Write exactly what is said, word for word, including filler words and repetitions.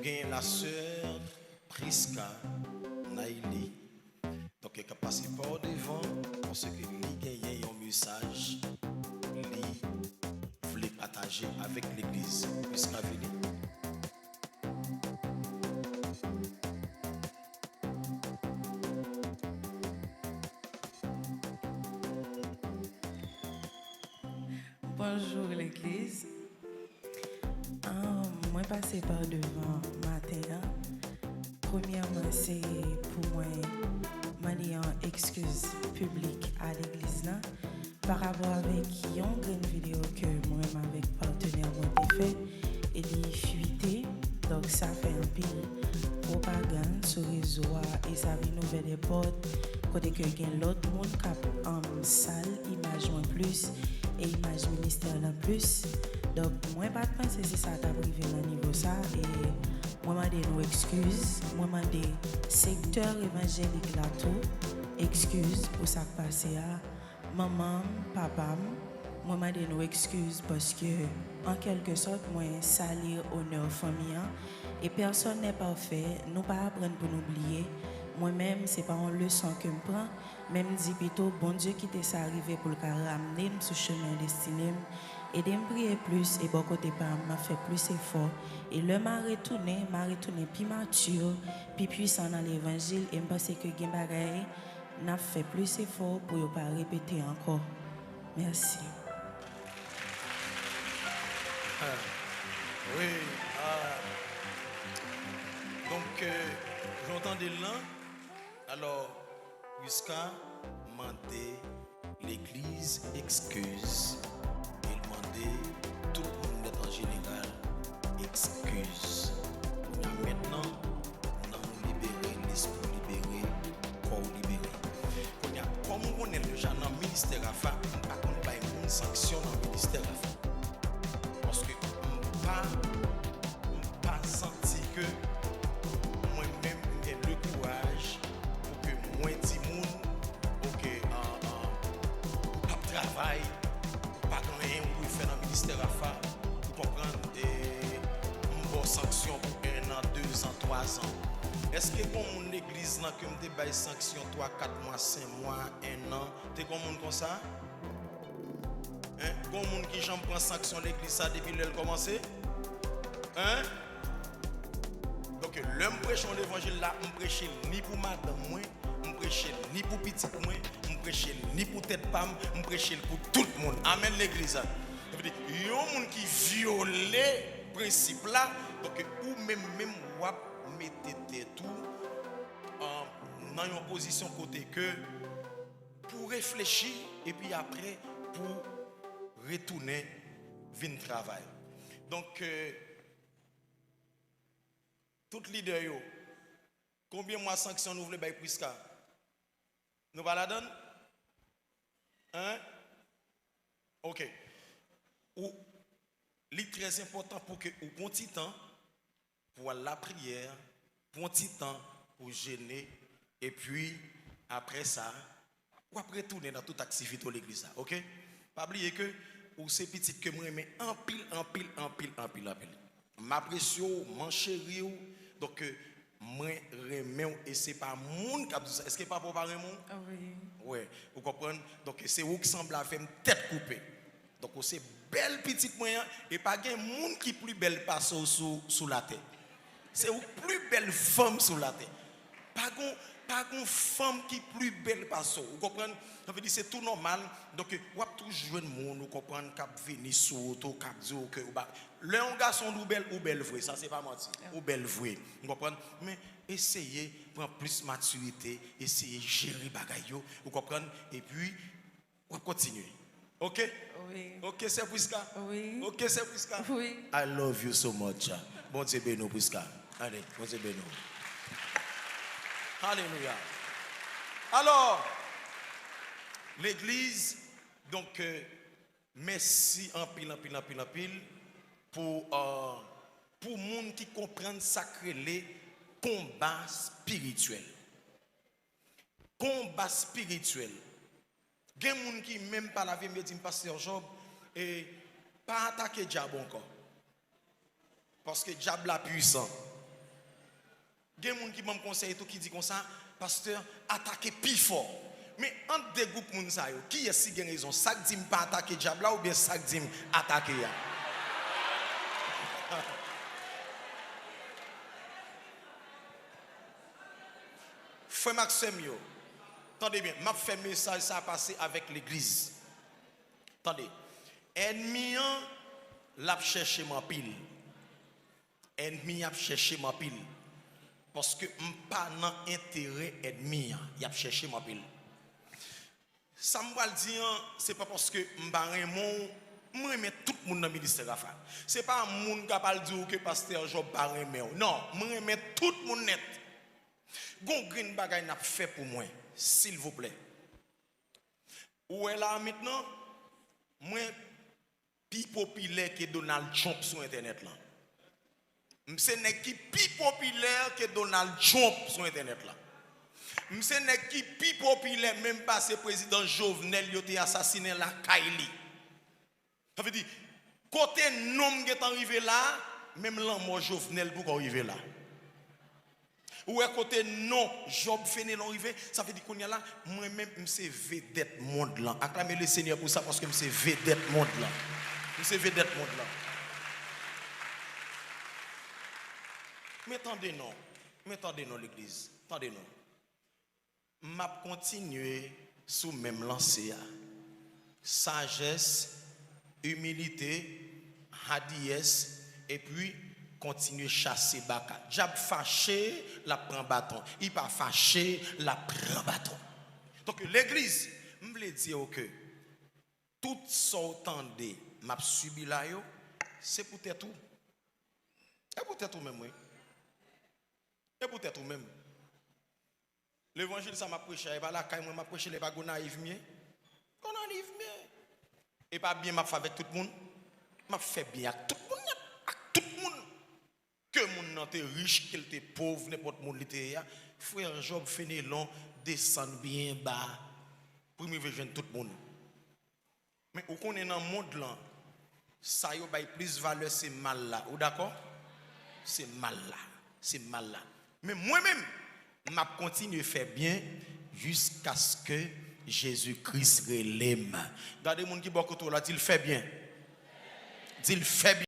Gen la sè Prisca Naïli. Donk, k ap pase pa w devan, paske li genyen yon mesaj li vle pataje avèk legliz. Prisca, vini. Bonjou legliz. Ah, mwen pase pa devan maten an. Premyèman, se pou mwen mande yon ekskiz piblik a legliz la parapò avèk yon grenn videyo ke mwen menm avèk patnè mwen te fè e li fwite. Donk, sa fè anpil pwopagann sou rezo a e sa vin ouvè de pòt kote ke gen lòt moun k ap, um, sal imaj mwen plis e imaj ministè lan plis. Donk, mwen pa t panse se sa t ap rive nan nivo sa e mwen mande nou ekskiz. Mwen mande sektè evanjelik la tou ekskiz pou sa k pase a. Manman m, papa m, mwen mande nou ekskiz paske, an kèlke sòt, mwen sali onè fanmi an. E pèsòn nè pafè, nou pa aprann pou nou bliye. Mwen menm, se pa yon leson ke m pran, men m di pito, Bondye kite sa rive pou l ka ramne m sou chemen destine m. Ede m priye plis e bò kote pa m, m ap fè plis efò. E lè m a retounen, m a retounen pi mati, pi pwisan nan levanjil e m panse ke gen bagay n ap fè plis efò pou yo pa repete ankò. Mèsi. Wi, ah, donk, euh, jan w tande l lan, alò, Prisca mande legliz ekskiz, e l mande tout moun nèt an jeneral ekskiz. Kounye a mentnan, nanm ou libere, lespri w libere, kò w libere. Kounye a, kòm ou konnen deja nan ministè Rapha, m pa konn bay moun sanksyon nan ministè Rapha. Paske m pa, m pa santi ke mwen menm m gen le kouraj pou ke mwen di moun, oke, an, an, ou p ap travay, ou pa gen anyen ou dwe fè nan ministè Rapha, ou konprann, e m ba w sanksyon pou en an, de zan, twa zan. Èske gon moun legliz lan ke m te bay sanksyon twa, kat mwa, senk mwa, en an? Te gon moun konsa? Hein? Gon moun ki janm pran sanksyon legliz sa depi lè l kòmanse? Hein? Donk, lè m preche yon levanjil la, m preche l ni pou madanm mwen, m preche l ni pou pitit mwen, m preche l ni pou tèt pa m, m preche l pou tout moun. Amèn, legliz. Sa vle di, yon moun ki vyole prensip la, donk, ou menm menm w ap mete tèt ou, an, nan yon pozisyon kote ke pou w reflechi, epi apre pou w retounen vin travay. Donk, euh, tout lidè yo, konbyen mwa sanksyon nou vle bay Prisca? Nou pa ladann? Hein? Oke. Ou, li trè enpòtan pou ke ou pran ti tan pou w al lapriyè, pran ti tan pou w jene, epi apre sa, w ap retounen nan tout aktivite w legliz la, oke? Pa bliye ke ou se pitit ke m renmen anpil, anpil, anpil, anpil, anpil. M apresye w, m cheri w, donk, mwen renmen w e se pa moun k ap di sa. Èske papa w pa renmen w? Wi. Wi, ou konprann? Donk, se ou k sanble avè m tèt koupe. Donk, ou se bèl pitit mwen an, e pa gen moun ki pli bèl pase w sou, sou latè. Se ou k pli bèl fanm sou latè. Pa gon, pa gon fanm ki pli bèl pase w. Ou konprann? Sa vle di se tou nòmal. Donk, w ap toujou jwenn moun, ou konprann, k ap vini sou ou tou, k ap di w ke ou ba. Lè yon gason di w bèl, ou bèl vre. Sa se pa manti. Ou bèl vre. Ou konprann? Men eseye pran plis matirite, eseye jere bagay yo. Ou konprann? Epi, w ap kontinye. Oke? Wi. Oke, sè Prisca? Wi. Oke, sè Prisca? Wi. I love you so much. Bondye beni w, Prisca. Ale, Bondye beni w. Alelouya. Alò, legliz, donk, euh, mèsi anpil, anpil, anpil, anpil pou, euh, pou moun ki konprann sa k rele konba espirityèl. Konba espirityèl. Gen moun ki menm pale avè m, yo di m, Pastè Job, e pa atake dyab ankò. Paske dyab la pwisan. Gen moun ki ban m konsèy tou ki di konsa, "Pastè, atake pi fò." Men ant de gwoup moun sa yo, kiyès ki gen rezon? Sa k di m pa atake dyab la oubyen sa k di m atake a? Frè m ak sè m yo, tande byen, m ap fè mesaj sa pase avèk legliz. Tande, ènmi an, l ap chèche m anpil. Ènmi ap chèche m anpil. Paske m pa nan enterè ènmi an. Y ap chèche m anpil. Sa m pral di an, se pa paske m pa renmen w, m renmen tout moun nan ministè Rafa. Se pa moun k ap al di w ke pastè Job pa renmen w. Non, m renmen tout moun nèt. Gon grenn bagay n ap fè pou mwen, silvouplè. Ou wè la mentnan, mwen pi popilè ke Donald Trump sou entènèt lan. M se nèg ki pi popilè ke Donald Trump sou entènèt lan. M se nèg ki pi popilè menm pase prezidan Jovenel yo te asasinen lakay li. Sa vle di, kote non m gentan rive la, menm lanmò Jovenel poko rive la. Ou wè kote non Job Fenelon rive, sa vle di kounye a la, mwen menm m se vedèt mond lan. Aklame le Senyè pou sa, paske m se vedèt mond lan. M se vedèt mond lan. Men tande non, men tande non legliz, tande non. M ap kontinye sou menm lanse a. Sajès, imilite, hadiyès, epi kontinye chase baka. Dyab fache, l ap pran baton. Li pa fache, l ap pran baton. Donk, legliz, m vle di w ke tout sa w tande m ap sibi la yo, se poutèt ou. E poutèt ou menm, wi. E poutèt ou menm. Levanjil sa m ap preche a, e pa lakay mwen m ap preche l, e pa Gonayiv m ye. Gonayiv m ye. E pa byen m ap fè avèk tout moun. M ap fè byen ak tout moun nèt, ak tout moun. Ke moun nan te rich, ke l te pòv, nenpòt moun li te ye a. Frè Job Fenelon desann byen ba pou m rive jwenn tout moun. Men ou konnen nan mond lan, sa yo bay plis valè se mal la. Ou dakò? Se mal la. Se mal la. Men mwen menm, m ap kontinye fè byen jiskaske Jezi Kris rele m. Gade moun ki bò kote w la, di l fè byen. Di l fè byen.